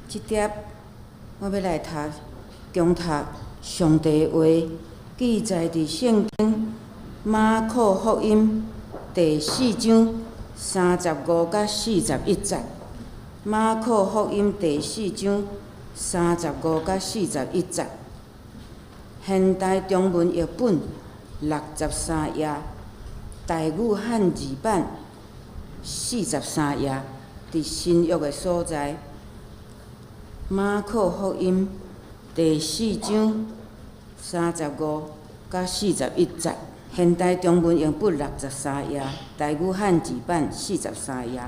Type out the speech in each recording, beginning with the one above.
這帖我欲來讀恭讀上帝話，記載佇聖經馬可福音第四章三十五佮四十一節。馬可福音第四章三十五佮四十一節。現代中文譯本六十三頁，台語漢字版四十三頁，佇新約的所在。馬可福音第四章三十五佮四十一節，現代中文譯本六十三頁，台語漢字版四十三頁。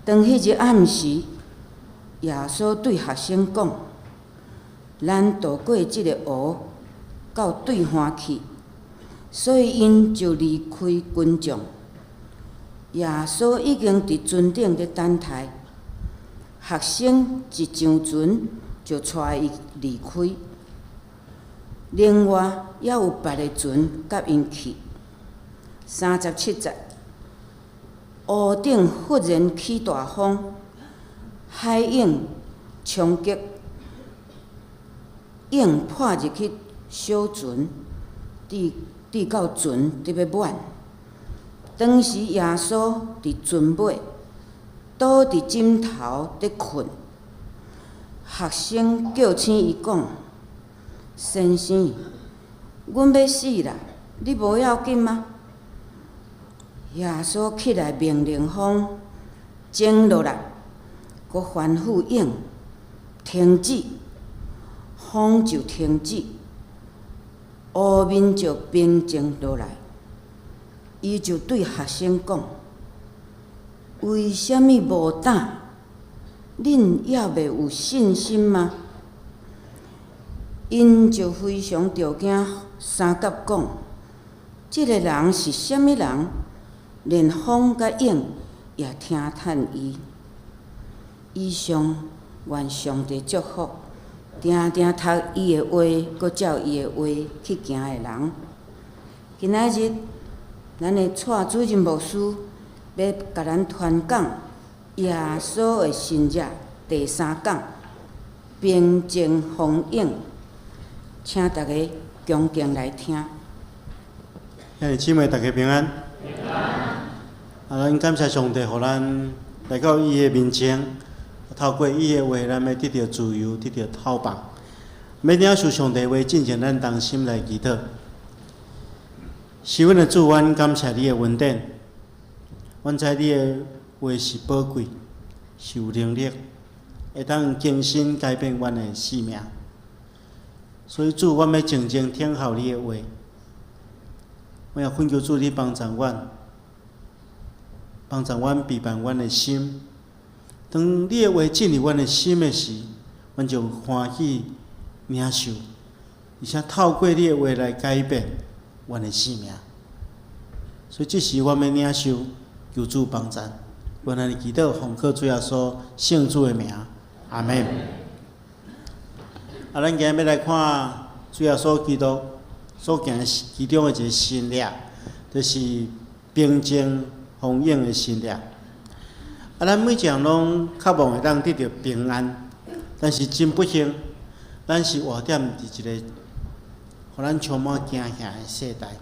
當彼日暗時，耶穌對學生講：咱渡過這个湖，到對岸去。所以𪜶就離開群眾。耶穌已經佇船頂咧等待，學生一上船就帶伊離開。另外，猶有別个船佮𪜶去。三十七節，湖頂忽然起大風，海湧衝擊，湧破入去小船，直直到船得欲滿。當時耶穌佇船尾，倒佇枕頭咧睏。學生叫醒伊講：先生，阮欲死啦，你無要緊嗎？耶穌起來命令風靜落來，閣吩咐湧停止，風就停止，湖面就平靜落來。伊就對學生講：為啥物無膽？恁猶未有信心嗎？𪜶就非常著驚，相佮講：這个人是啥物人？連風佮湧也聽趁伊。以上願上帝祝福，定定讀伊的話，閣照伊的話去行的人。今仔日，咱的蔡主任牧師欲共咱傳講耶穌的神蹟第三講，平靜風湧，請大家恭敬來聽。兄弟姊妹，大家平安。啊，咱感謝上帝，予咱來到伊的面前，透過伊的話，咱欲得著自由，得著透放。欲領受上帝話進前，咱同心來祈禱。是阮的主，阮感謝你的恩典。阮知你的話是寶貴，是有能力，會當更新改變阮的生命。所以主，阮欲靜靜聽候你的話。我也懇求主，你幫助阮，幫助阮備辦阮的心。當你的話進入阮的心的時，阮就歡喜領受，而且透過你的話來改變阮的生命。所以這時阮欲領受，求主幫助。阮按呢祈禱，奉靠主耶穌聖子的名，阿門。啊，咱今日欲來看主耶穌基督所行其中的一个神蹟，就是平靜風湧的神蹟。啊，咱每一項攏渴望會當得著平安，但是真不幸，咱是活踮佇一个予咱充滿驚嚇的世代。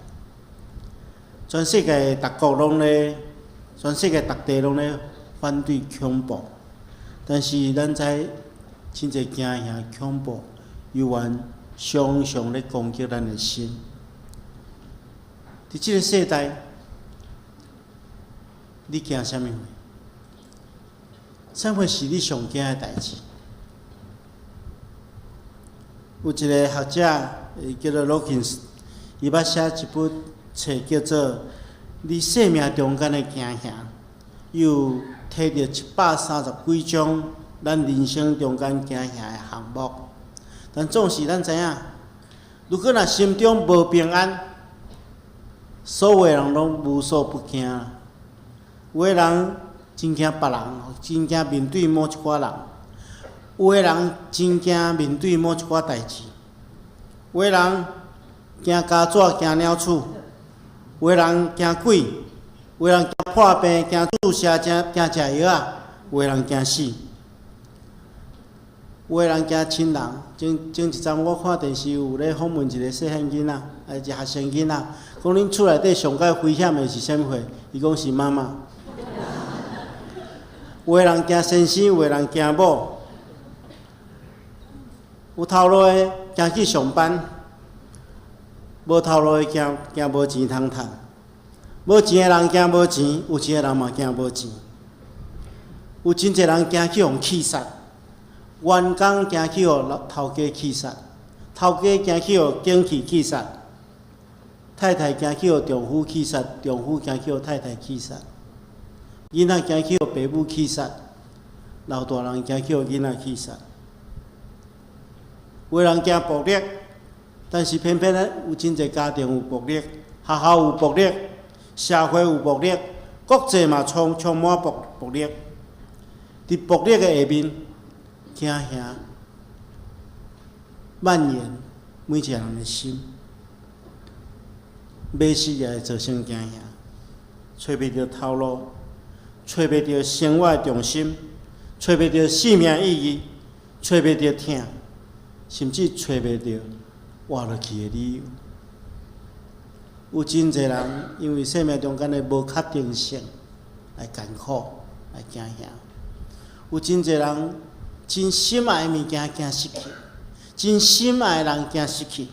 全世界逐國攏咧，全世界逐地攏咧反對恐怖，但是咱知真濟驚嚇恐怖，猶原常常咧攻擊咱的心。佇這个世代，你驚啥物？啥物是你上驚的代誌？有一个學者，伊叫做羅金斯，伊捌寫一本冊叫做《你生命中間的驚嚇》，伊有提著一百三十幾種咱人生中間驚嚇的項目。但總是咱知影，如果若心中無平安，所有人攏無所不驚。有的人真驚別人，真驚面對某一寡人；有的人真驚面對某一寡代誌；有的人驚咬紙、驚鳥鼠；有的人驚鬼；有的人驚破病、驚注射、驚驚食藥仔。有的人驚死，有的人驚親人。前前一陣我看電視有咧訪問一個細漢囡仔，啊，一個學生囡仔，講恁厝內底上蓋危險的是啥物貨？伊講是媽媽。有的人驚先生，有的人驚某。有頭路的驚去上班，無頭路的驚驚無錢通趁。無錢的人驚無錢，有錢的人嘛驚無錢。有真濟人驚去予氣殺，員工驚去予頭家氣殺，頭家驚去予景氣氣殺，太太驚去予丈夫氣殺，丈夫驚去予太太氣殺，囡仔驚去予爸母氣殺，老大人驚去予囡仔氣殺。有的人驚暴力，但是偏偏呢，有真濟家庭有暴力，學校有暴力，社會有暴力，國際嘛充充滿暴暴力。佇暴力的下面，驚嚇蔓延每一個人的心，迷失也會造成驚嚇，揣袂著頭路，揣袂著生活的重心，揣袂著生命意義，揣袂著疼，甚至揣袂著活落去的理由。有真濟人因為生命中間的無確定性來艱苦，來驚嚇。有真濟人真心愛的物件驚失去，真心愛的人驚失去。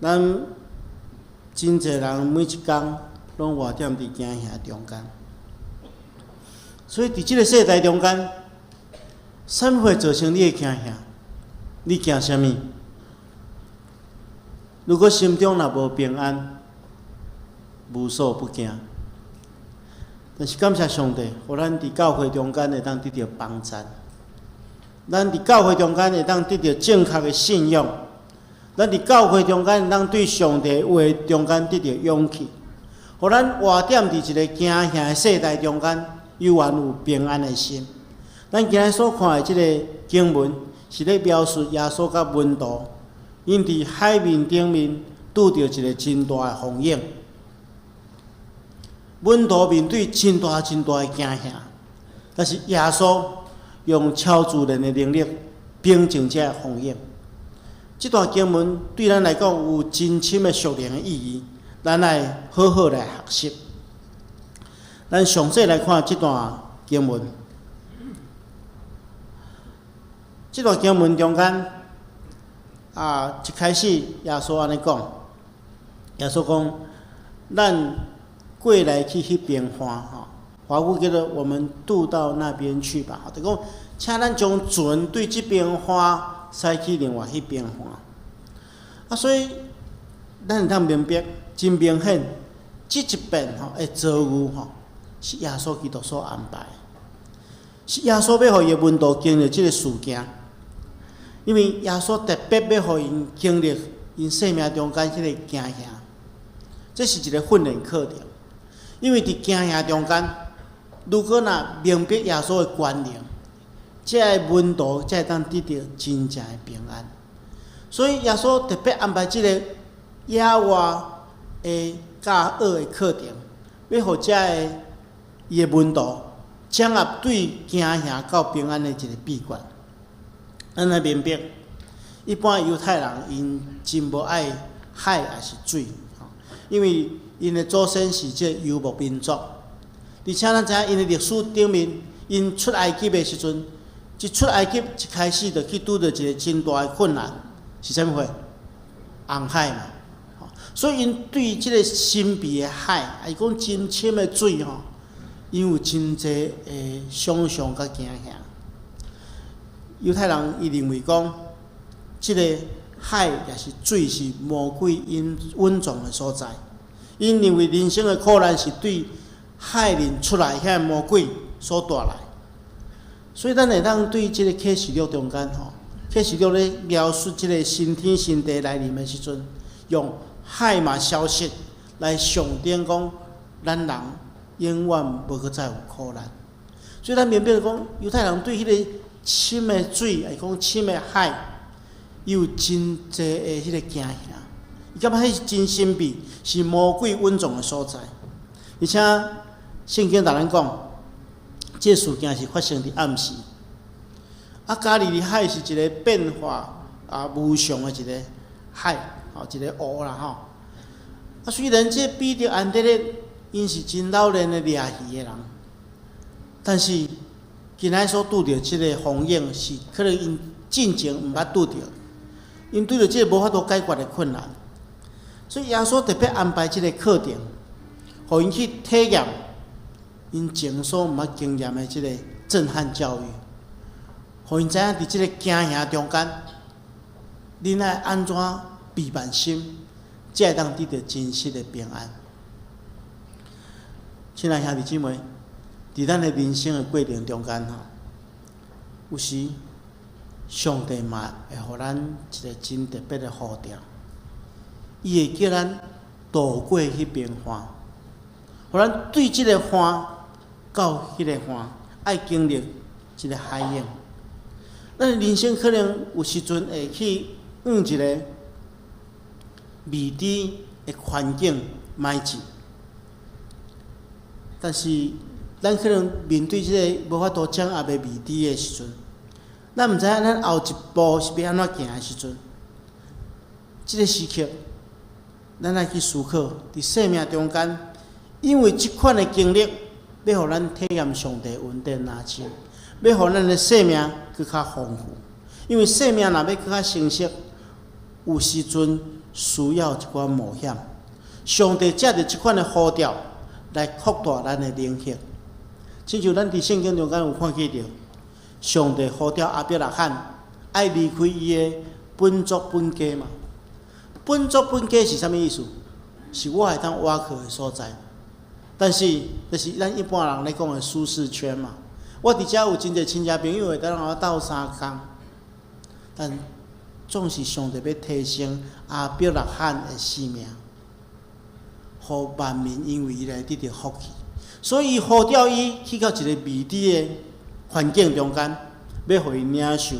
咱真濟人每一工攏活踮佇驚嚇中間，所以佇這个世代中間，啥物會造成你的驚嚇？你驚啥物？如果心中若無平安，無所不驚。但是感謝上帝，予咱佇教會中間會當得著幫贊。咱佇教會中間會當得著正確的信仰。咱佇教會中間會當對上帝話中間得著勇氣，予咱活踮佇一个驚嚇的世代中間，猶原有平安的心。咱今日所看的這个經文，是咧描述耶穌佮門徒，𪜶佇海面頂面拄著一个真大的風湧。門徒面對真大真大的驚嚇，但是耶穌用超自然的能力平靜這个風湧。這段經文對咱來講有真深的屬靈的意義，咱愛好好來學習。咱詳細來看這段經文。這段經文中間，啊，一開始耶穌按呢講，耶穌講，咱過來去彼邊岸吼，華語叫做我們渡到那邊去吧。就講，請咱將船對這邊岸駛去另外彼邊岸。啊，所以咱會當明白，真明顯，這一遍吼的遭遇吼，是耶穌基督所安排，是耶穌欲予伊的門徒經歷這个事件，因為耶穌特別欲予𪜶經歷𪜶生命中間彼个驚嚇，這是一个訓練課程。因為佇驚嚇中間，如果若明白耶穌的權能，這个門徒才會當得著真正的平安。所以耶穌特別安排這个野外的教學的課程，欲予這个伊的門徒掌握對驚嚇到平安的一個秘訣。咱來明白，一般猶太人𪜶真無愛海抑是水，因為𪜶的祖先是這游牧民族，而且咱知影𪜶的歷史頂面，𪜶出埃及的時陣，一出埃及一開始就去拄著一个真大的困難，是啥物貨？紅海嘛。所以𪜶對這个神秘的海，抑是講真深的水吼，𪜶有真濟的想像佮驚嚇。猶太人伊認為講，這个海抑是水是魔鬼𪜶隱藏的所在。𪜶認為人生的苦難是對海裡出來遐魔鬼所帶來，所以咱會當對這个啟示錄中間吼，啟示錄咧描述這个新天新地來臨的時陣，用海嘛消失來象徵講，咱人永遠無閣再有苦難。所以咱明白講，猶太人對彼个深的水，抑是講深的海，伊有真濟的彼个驚嚇。伊感覺彼是真神秘，是魔鬼隱藏的所在。而且聖經逐咱講，這事件是發生佇暗時。啊，加利利海是一个變化啊無常的一个海，吼，一个湖啦，吼。啊，雖然這彼得、安德烈𪜶是真老練的掠魚的人，但是今仔所拄著這个風湧是可能𪜶進前毋捌拄著，𪜶拄著這个無法度解決的困難，所以耶穌特別安排這個課程，予𪜶去體驗𪜶前所毋捌經驗的這個震撼教育，予𪜶知影佇這個驚嚇中間，恁愛按怎備萬心，才會當得著真實的平安。親愛兄弟姊妹，佇咱的人生的過程中間吼，有時上帝嘛會予咱一個真特別的呼召，伊會叫咱渡過彼邊岸，予咱對這个岸到彼个岸，愛經歷一个海湧。咱的人生可能有時陣會去向一个未知的環境邁進，但是咱可能面對這个無法度掌握的未知的時陣，咱毋知影咱後一步是欲按怎行的時陣，這个時刻，咱愛去思考，佇生命中間，因為這款的經歷，欲予咱體驗上帝恩典若深，欲予咱的生命閣較豐富。因為生命若欲閣較成熟，有時陣需要一寡冒險。上帝藉著這款的呼召來擴大咱的能力。親像咱佇聖經中間有看見著，上帝呼召亞伯拉罕愛離開伊的本族本家嘛。本族本家是啥物意思？是我會當倚靠的所在。但是，就是咱一般人咧講的舒適圈嘛。我佇遮有真濟親戚朋友會當予我鬥相共，但總是上帝欲提升亞伯拉罕的生命，予萬民因為伊來得著福氣。所以呼召伊去到一个未知的環境中間，欲予伊領受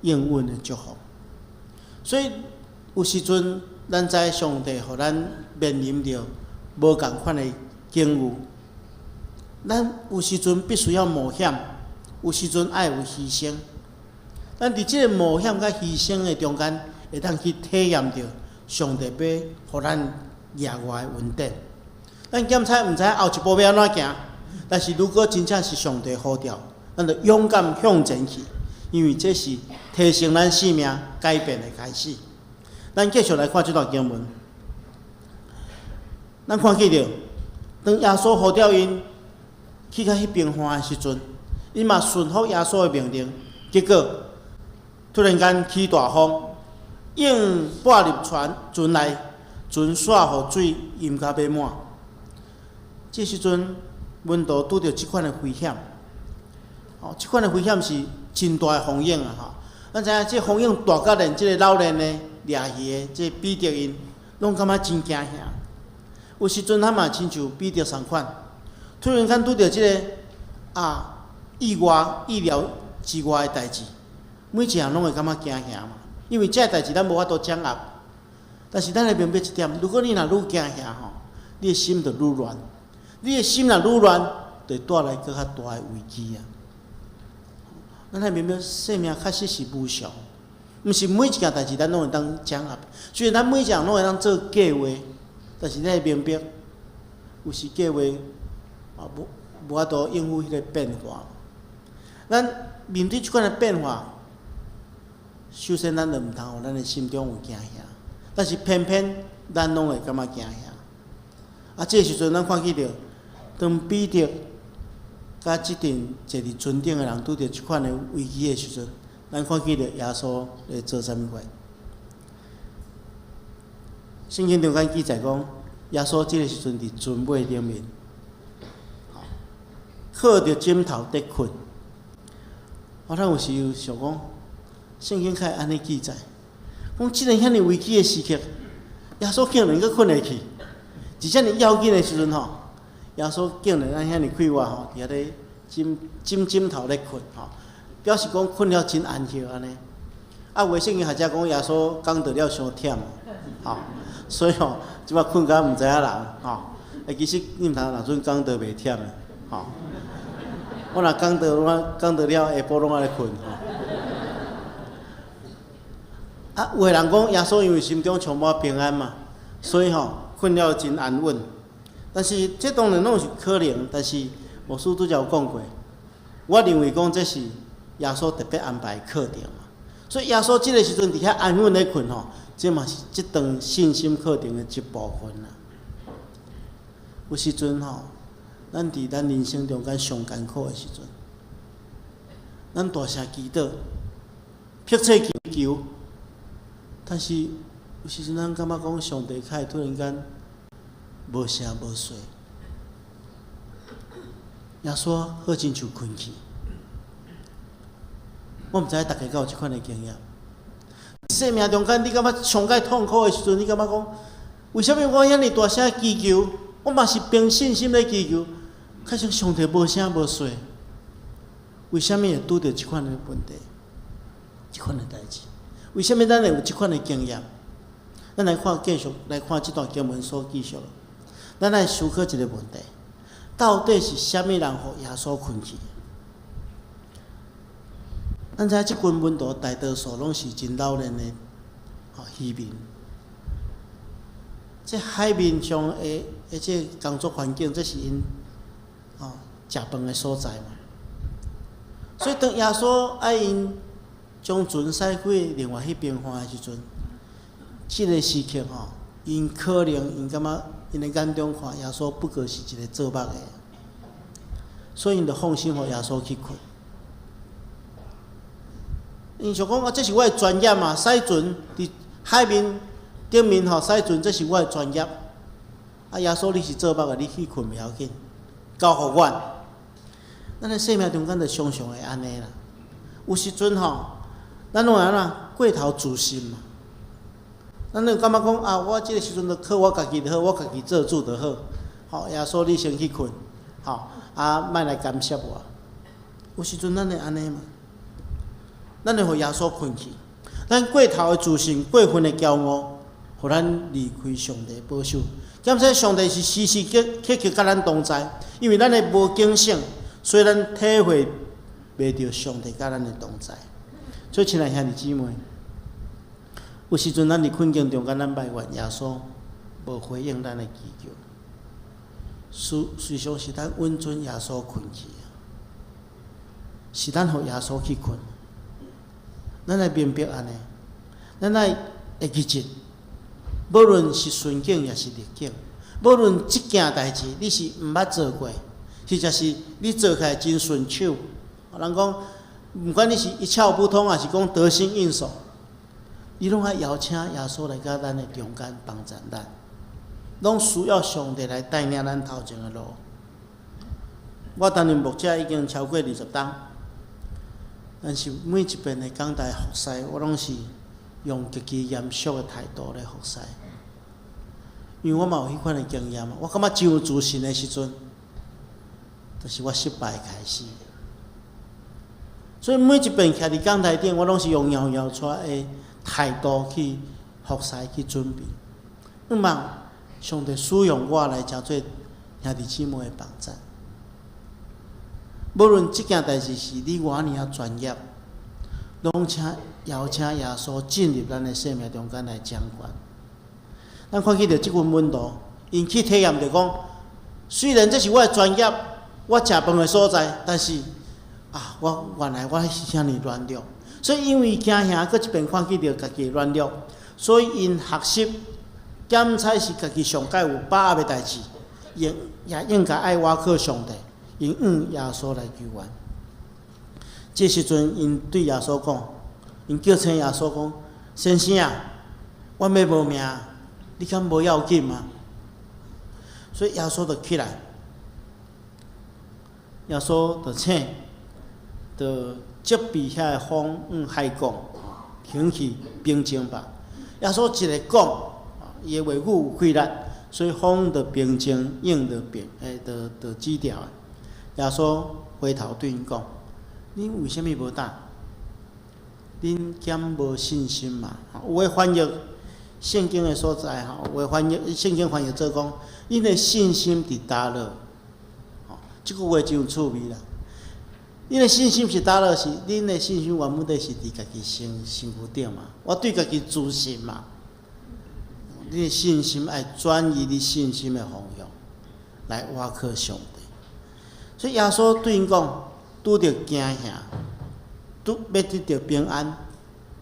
應允的祝福。所以有時陣，咱知上帝予咱面臨著無仝款的境遇，咱有時陣必須要冒險，有時陣愛有犧牲。咱佇這个冒險佮犧牲的中間，會當去體驗著上帝欲予咱額外的恩典。咱檢查毋知影後一步欲按怎行，但是如果真正是上帝呼召，咱就勇敢向前去，因為這是提升咱生命改變的開始。咱繼續來看這段經文，咱看見著，當耶穌呼召𪜶去到彼邊岸的時陣，𪜶嘛順服耶穌的命令，結果突然間起大風，湧撥入船船內，船煞予水淹甲欲滿。這時陣，門徒拄著這款的危險，哦，這款的危險是真大的風湧啊！吼，咱知影這風湧大甲連這个老練的掠魚的這彼得𪜶，攏感覺真驚嚇。有時陣咱嘛親像彼得仝款，突然間拄著這个啊意外、意料之外的代誌，每一項攏會感覺驚嚇嘛。因為這个代誌咱無法度掌握，但是咱會明白一點，如果你若愈驚嚇吼，你的心就愈亂。你的心若愈亂，就會帶來閣較大的危機啊！咱愛明白，生命確實是無常，毋是每一件代誌咱攏會當掌握。雖然咱每一項攏會當做計劃，但是咱會明白，有時計劃啊無法度應付彼个變化。咱面對這款的變化，首先咱就毋通予咱的心中有驚嚇，但是偏偏咱攏會感覺驚嚇。啊，這个時陣咱看見著，當彼得佮這陣坐佇船頂的人拄著這款的危機的時陣，咱看見著耶穌咧做啥物貨？聖經中間記載講，耶穌這个時陣佇船尾頂面，靠著枕頭佇睏。我咱有時有想講，聖經會按呢記載，講這个遐爾危機的時刻，耶穌竟然閣睏下去。佇遮爾要緊的時陣吼，耶穌竟然按遐爾快活吼，佇遐咧枕枕枕頭咧睏吼，表示講睏了真安息按呢。啊，有的聖經學者講耶穌講道了傷忝，吼，所以吼，這擺睏甲毋知影人吼。欸，其實你毋通若陣講道袂忝的，吼。我若講到我講到了，下晡攏愛咧睏吼。啊，有的人講耶穌因為心中充滿平安嘛，所以吼睏了真安穩。但是這當然攏是可能，但是牧師拄才有講過，我認為講這是耶穌特別安排課程嘛。所以耶穌這个時陣佇遐安穩咧睏吼，這嘛是這段信心課程的一部分啦。有時陣吼，咱佇咱人生中間上艱苦的時陣，咱大聲祈禱，迫切祈求，但是有時陣咱感覺講上帝會突然間無聲無息，耶穌好親像睏去。我毋知影大家敢有這款的經驗。生命中間，你感覺上蓋痛苦的時陣，你感覺講，為啥物我遐爾大聲祈求，我嘛是憑信心咧祈求，可是上帝無聲無息，為啥物會拄著這款的問題，這款的代誌？為啥物咱會有這款的經驗？咱來看繼續來看這段經文所記述，咱來思考一個問題：到底是啥物人予耶穌睏去？咱知影這群門徒大多數攏是真老練的吼漁民。這海面上的這工作環境，這是𪜶吼食飯的所在嘛。所以當耶穌愛𪜶將船駛過另外彼邊岸的時陣，這个時刻吼，𪜶可能𪜶感覺𪜶的眼中看耶穌不過是一个做目的，所以𪜶就放心予耶穌去睏。𪜶想講啊，這是我的專業嘛，駛船佇海面頂面吼駛船，這是我的專業。啊，耶穌你是做目的，你去睏袂要緊，交予阮。咱的生命中間就常常會按呢啦。有時陣吼，咱攏會按怎過頭自信嘛。咱就感覺講啊，我這个時陣就靠我家己就好，我家己做主就好。吼，耶穌你先去睏，吼，啊，莫來干涉我。有時陣咱會按呢嘛。咱會予耶穌睏去，咱過頭的自信、過分的驕傲，予咱離開上帝保守。敢說上帝是時時刻刻刻佮咱同在，因為咱的無警醒，所以咱體會袂著上帝佮咱的同在。所以，親愛兄弟姊妹，有時陣咱佇困境中間，咱埋怨耶穌無回應咱的祈求，事實上是咱允准耶穌睏去，是咱予耶穌去睏。咱愛明白按呢，咱愛會記得，無論是順境抑是逆境，無論這件代誌你是毋捌做過，或者是你做起來真順手。人講，毋管你是一竅不通，抑是講得心應手，你攏愛邀請耶穌來佮咱的中間幫助咱，攏需要上帝來帶領咱頭前的路。我擔任牧者已經超過20冬。但是每一遍的講台服侍，我攏是用極其嚴肅的態度來服侍，因為我嘛有彼款的經驗，我感覺真有自信的時陣，就是我失敗的開始。所以每一遍徛佇講台頂，我攏是用搖搖出的態度去服侍、去準備。向望上帝使用我來成做兄弟姊妹的幫贊。無論這件代誌是你偌爾仔專業，攏請邀請耶穌進入咱的生命中間來掌權。咱看見著這群門徒，𪜶去體驗著講，雖然這是我的專業，我食飯的所在，但是啊，我原來我是遐爾軟弱，所以因為驚嚇，閣一遍看見著家己的軟弱，所以𪜶學習檢採是家己上蓋有把握的代誌，也應該愛倚靠上帝。𪜶向耶穌來求援。這時陣，𪜶對耶穌講，𪜶叫醒耶穌講：“先生啊，阮欲無命，你敢無要緊嗎？”所以耶穌就起來，耶穌就醒，就責備遐个風向海講：“停去，平靜吧。”耶穌一个講，伊的話語有氣力，所以風就平靜，湧就平，就就止掉。耶穌回頭對𪜶講：“恁為啥物無膽？恁敢無信心嗎？”有的翻譯聖經的所在吼，有的翻譯聖經翻譯做講：“恁的信心佇佗落？”這句話真有趣味啦。恁的信心是佗落？是恁的信心原本底是佇家己身身軀頂嘛？我對家己自信嘛。你的信心愛轉移你信心的方向，來倚靠上帝。所以耶穌對𪜶講，拄著驚嚇，拄欲得著平安，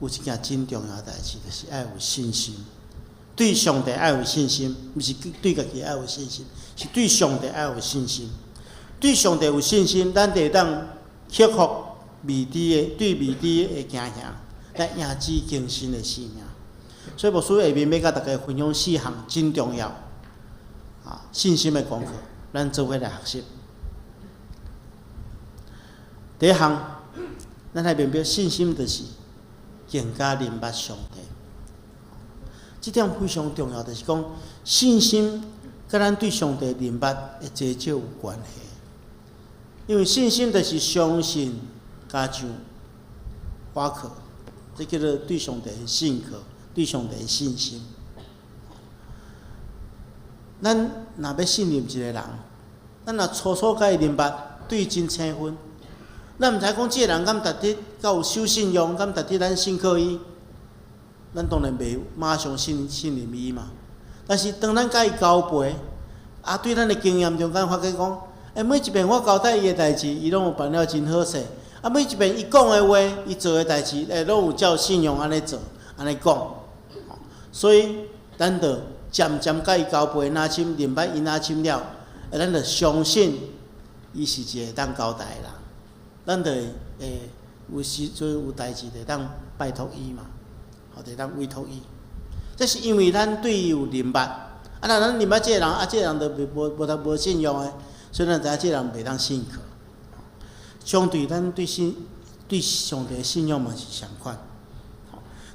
有一件真重要代誌，就是愛有信心。對上帝愛有信心，毋是對家己愛有信心，是對上帝愛有信心。對上帝有信心，咱就會當克服未知的對未知的驚嚇，來贏取更新的生命。所以牧師下面欲佮大家分享四項真重要啊信心的功課，咱做伙來學習。第一項，咱來明白信心就是更加認捌上帝。這點非常重要，就是講信心佮咱對上帝認捌的濟少有關係。因為信心就是相信加上倚靠，這叫做對上帝的信靠，對上帝的信心。咱若欲信任一個人，咱若初初共伊認捌，對伊真青分，咱毋知講這个人敢值得夠有守信用，敢值得咱信靠伊，咱當然袂馬上信信任伊嘛。但是當咱共伊交陪，啊，對咱的經驗中間發覺講，欸，每一遍我交代伊的代誌，伊攏有辦了真好勢。啊，每一遍伊講的話，伊做的代誌，欸，攏有照信用按呢做，按呢講。所以，咱就漸漸共伊交陪若深，認捌伊若深了，咱就相信伊是一個會當交代的人。咱就會有時陣有代誌就會當拜託伊嘛，予會當委託伊。這是因為咱對伊有認捌。啊，若咱認捌這个人，啊，這个人就無無無無信用的，所以咱知影這个人袂當信靠。相對，咱對信對上帝的信仰嘛是相款。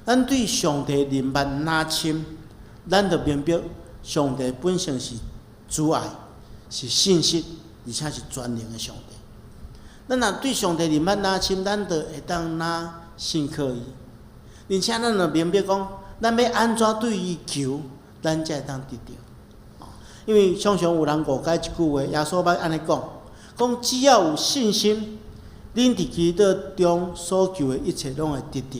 咱對上帝認捌若深，咱就明白上帝本性是慈愛，是信實，而且是全能的上帝。咱若對上帝認捌若深，咱就會當若信靠伊，而且咱就明白講，咱欲按怎對伊求，咱才會當得著。因為常常有人誤解這句話，耶穌捌按呢講，講只要有信心，恁佇祈禱中所求的一切攏會得著。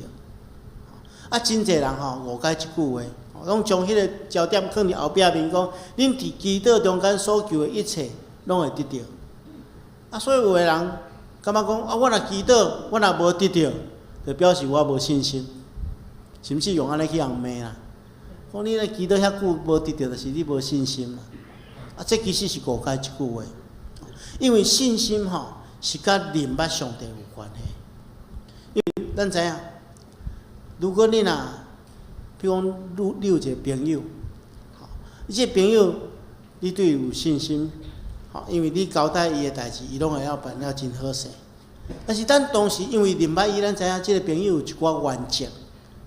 啊，真濟人吼誤解這句話，攏將彼個焦點放佇後壁面，講恁佇祈禱中間所求的一切攏會得著。啊，所以有的人感覺講啊，我若祈禱，我若無得著，就表示我無信心，甚至用按呢去予人罵啦。講你咧祈禱遐久無得著，就是你無信心啦。啊，這其實是誤解這句話，因為信心吼是佮認捌上帝有關係。因為咱知影，如果你若，比如講，你有一個朋友，吼，你這個朋友，你對伊有信心，吼，因為你交代伊的代誌，伊攏會曉辦了真好勢。但是咱當時因為認捌伊，咱知影這個朋友有一寡原則，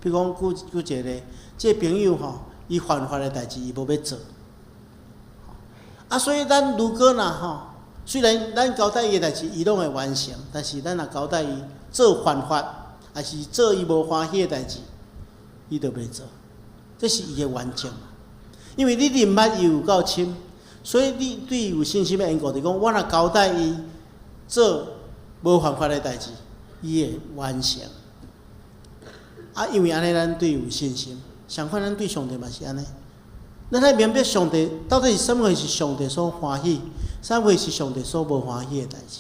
比如講舉舉一個例，這個朋友吼，伊犯法的代誌伊無欲做。啊，所以咱如果若吼，雖然咱交代伊的代誌，伊攏會完成，但是咱若交代伊做犯法，抑是做伊無歡喜的代誌，伊就袂做。這是伊的原則嘛。因為你認捌伊有夠深，所以你對伊有信心的緣故，就講我若交代伊做無犯法的代誌，伊會完成。啊，因為按呢，咱對伊有信心。相款，咱對上帝嘛是按呢。咱愛明白上帝到底是啥物是上帝所歡喜，啥物是上帝所無歡喜的代誌。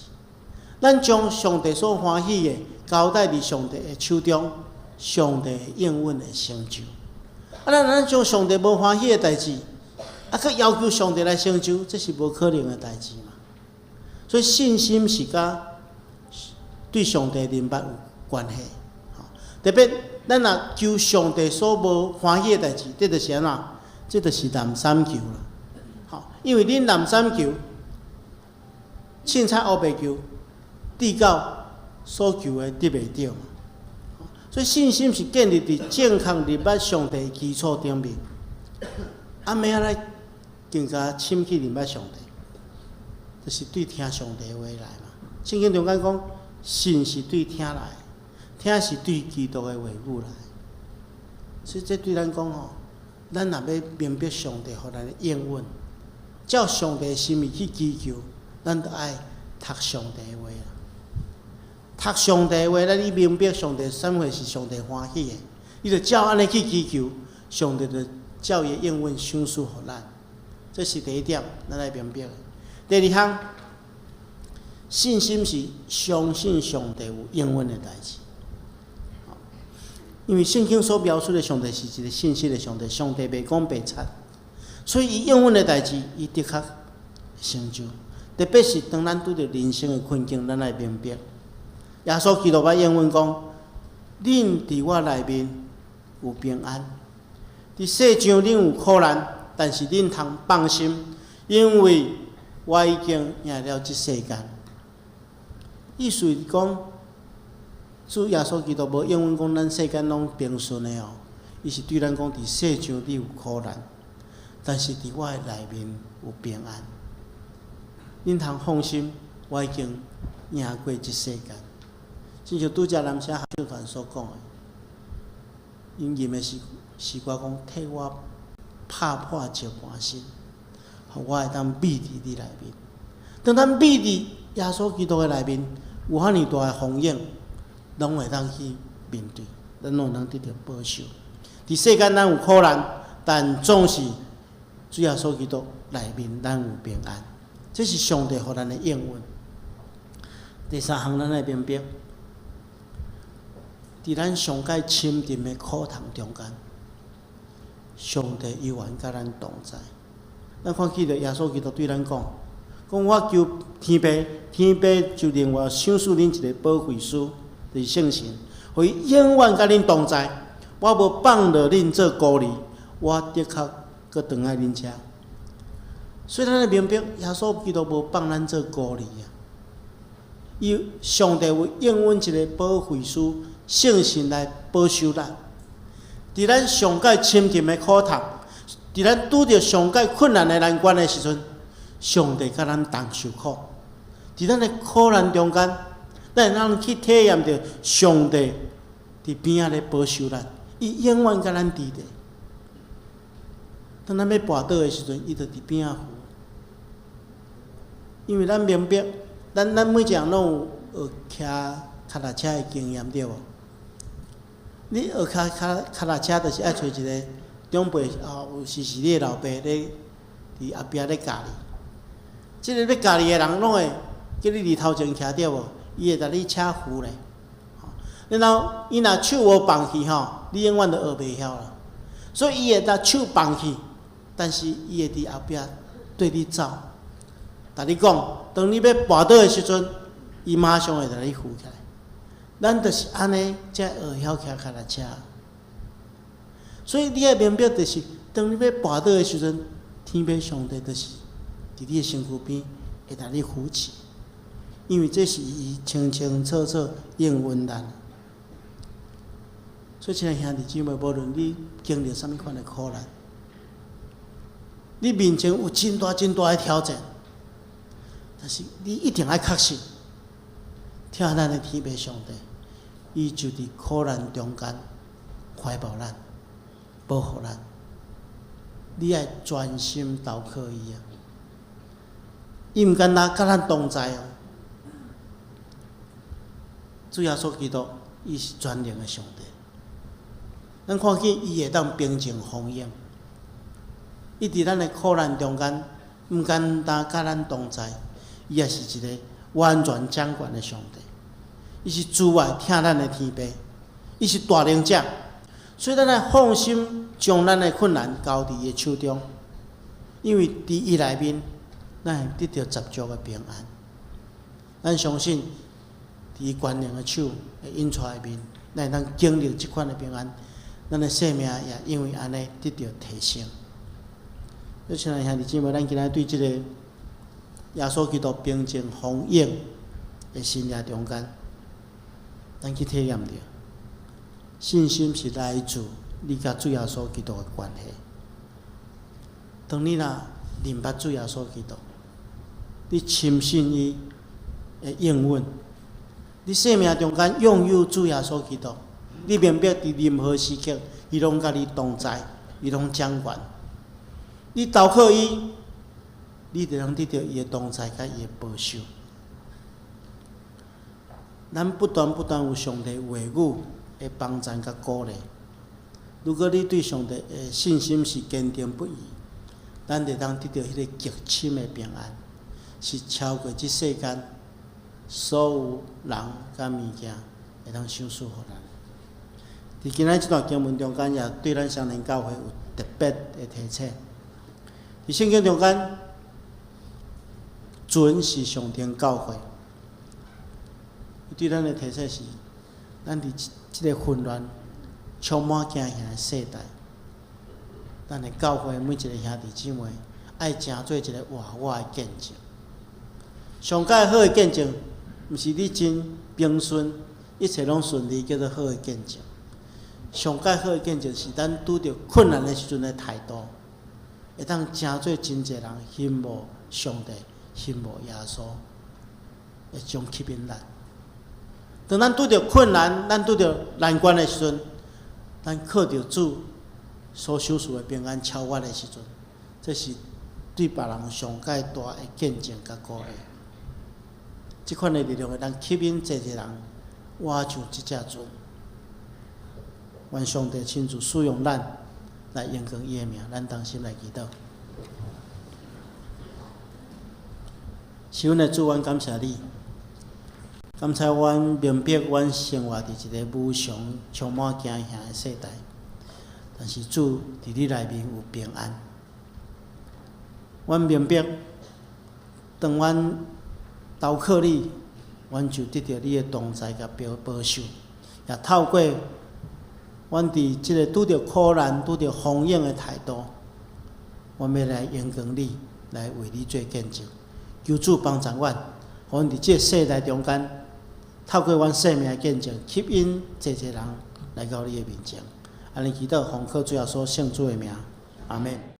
咱將上帝所歡喜的交代佇上帝的手中，上帝會應允會成就。啊，咱將上帝無歡喜的代誌，啊，閣要求上帝來成就，這是無可能的代誌嘛。所以信心是佮對上帝認捌有關係。特別咱若求上帝所無歡喜的代誌，這就是按怎？這就是濫三求啦。吼，因為恁濫三求，凊彩烏白求，至到所求的得袂著嘛。所以信心是建立佇正確認捌上帝的基礎頂面。啊，欲按怎更加深去認捌上帝，就是對聽上帝話來嘛。聖經中間講，信是對聽來，聽是對基督的話語來。所以這對咱講吼，咱若欲明白上帝予咱的應允，照上帝的心意去祈求，咱著愛讀上帝的話啦。讀上帝話，咱你明白上帝啥物貨是上帝歡喜的，你就照按呢去祈求，上帝就照伊的應允賞賜予咱。這是第一點，咱愛明白的。第二項，信心是相信上帝有應允的代誌。因為聖經所描述的上帝是一個信實的上帝，上帝袂講白賊，所以伊應允的代誌，伊的確成就。特別是當咱拄著人生的困境，咱愛明白，耶穌基督捌應允講：恁佇我內面有平安，佇世上恁有苦難，但是恁通放心，因為我已經贏了這世間。意思是講，主耶穌基督無應允講咱世間攏平順的哦，伊是對咱講，佇世上你有苦難，但是佇我的內面有平安。恁通放心，我已經贏過這世間。親像拄才南社合唱團所講的，𪜶吟的詩詩歌講，替我拍破石盤心，予我會當覕佇你內面。當咱覕佇耶穌基督的內面，有遐爾大的風湧，攏會當去面對，咱攏會當得著保守。佇世間咱有苦難，但總是主耶穌基督內面咱有平安。這是上帝予咱的應允。第三項，咱愛明白，佇咱上蓋深沉的苦痛中間，上帝猶原佮咱同在。咱看見著耶穌基督對咱講，講我求天父，天父就另外賞賜恁一個保惠師，就是聖神，予伊永遠佮恁同在。我無放落恁做孤兒，我的確閣轉來恁遮。所以咱愛明白，耶穌基督無放咱做孤兒啊！伊上帝有應允一個保惠師聖神來保守咱。佇咱上蓋深沉的苦痛，佇咱拄著上蓋困難的難關的時陣，上帝佮咱同受苦。佇咱的苦難中間，咱會當去體驗著上帝佇邊仔咧保守咱，伊永遠佮咱佇咧。當咱欲跋倒的時陣，伊就佇邊仔扶。因為咱明白，咱每一個人攏有學騎跤踏車的經驗，對無？你學騎跤踏車，就是愛揣一個長輩，哦，有時是你的老爸咧，佇後壁咧教你。這個欲教你的人，攏會叫你佇頭前徛，對無？伊會共你車扶咧。然後伊若手無放去吼，你永遠都學袂曉啦。所以伊會共手放去，但是伊會佇後壁綴你走。共你講，當你欲跋倒的時陣，伊馬上會共你扶起來。咱就是按呢，才學曉騎跤踏車。所以你愛明白，就是當你欲跋倒的時陣，天父上帝就是佇你的身軀邊，會共你扶持。因為這是伊清清楚楚應允咱。所以，親愛兄弟姊妹，無論你經歷啥物款的苦難，你面前有真大真大的挑戰，但是你一定愛確信，疼咱的天父上帝，伊就佇苦難中間懷抱咱，保護咱。你愛專心投靠伊啊！伊毋干焦佮咱同在哦。主耶穌基督，伊是全能的上帝。咱看見伊會當平靜風湧，伊佇咱的苦難中間，毋干焦佮咱同在，伊也是一個完全掌權的上帝。伊是慈愛疼咱的天父，伊是大能者，所以咱愛放心將咱的困難交佇伊的手中，因為佇伊內面，咱會得著十足的平安。咱相信，佇伊權能的手的引帶內面，咱會當經歷這款的平安，咱的生命也因為按呢得著提升。所以，親愛兄弟姊妹，咱今仔對這個耶穌基督平靜風湧的神蹟中間，咱去體驗著信心是來自你佮主耶穌基督的關係。當你若認捌主耶穌基督，你深信伊的應允，你生命中間擁有主耶穌基督，你明白佇任何時刻，伊攏佮你同在，伊攏掌權。你投靠伊，你就通得著伊的同在佮伊的保守。咱不斷不斷有上帝話語的幫贊佮鼓勵。如果你對上帝的信心是堅定不移，咱就當得著彼个極深的平安，是超過這世間所有人佮物件會當賞賜予咱。佇今仔這段經文中間，也對咱雙連教會有特別的提醒。佇聖經中間，船是象徵教會。對咱的提醒是，咱佇這个混亂、充滿驚嚇的世代，咱的教會每一个兄弟姊妹，愛成做一个活活的見證。上蓋好的見證，毋是你真平順，一切攏順利，叫做好的見證。上蓋好的見證是咱拄著困難的時陣的態度，會當成做真濟人羨慕上帝、羨慕耶穌，會種吸引力。當咱拄著困難、咱拄著難關的時陣，咱靠著主所賞賜的平安超越的時陣，這是對別人上蓋大的見證佮鼓勵。這款的力量會當吸引濟濟人，活像這隻船。願上帝親自使用咱來榮光伊的名，咱同心來祈禱。是阮的主，阮感謝你。感謝阮明白，阮生活佇一个無常、充滿驚嚇的世代，但是主佇你內面有平安。阮明白，當阮投靠你，阮就得著你的同在佮保守，也透過阮佇這个拄著苦難、拄著風湧的態度，阮欲來榮光你，來為你做見證。求主幫助阮，予阮佇這个世代中間，透過阮生命的見證，吸引濟濟人來到你的面前。按呢祈禱，奉靠主耶穌聖子的名，阿們。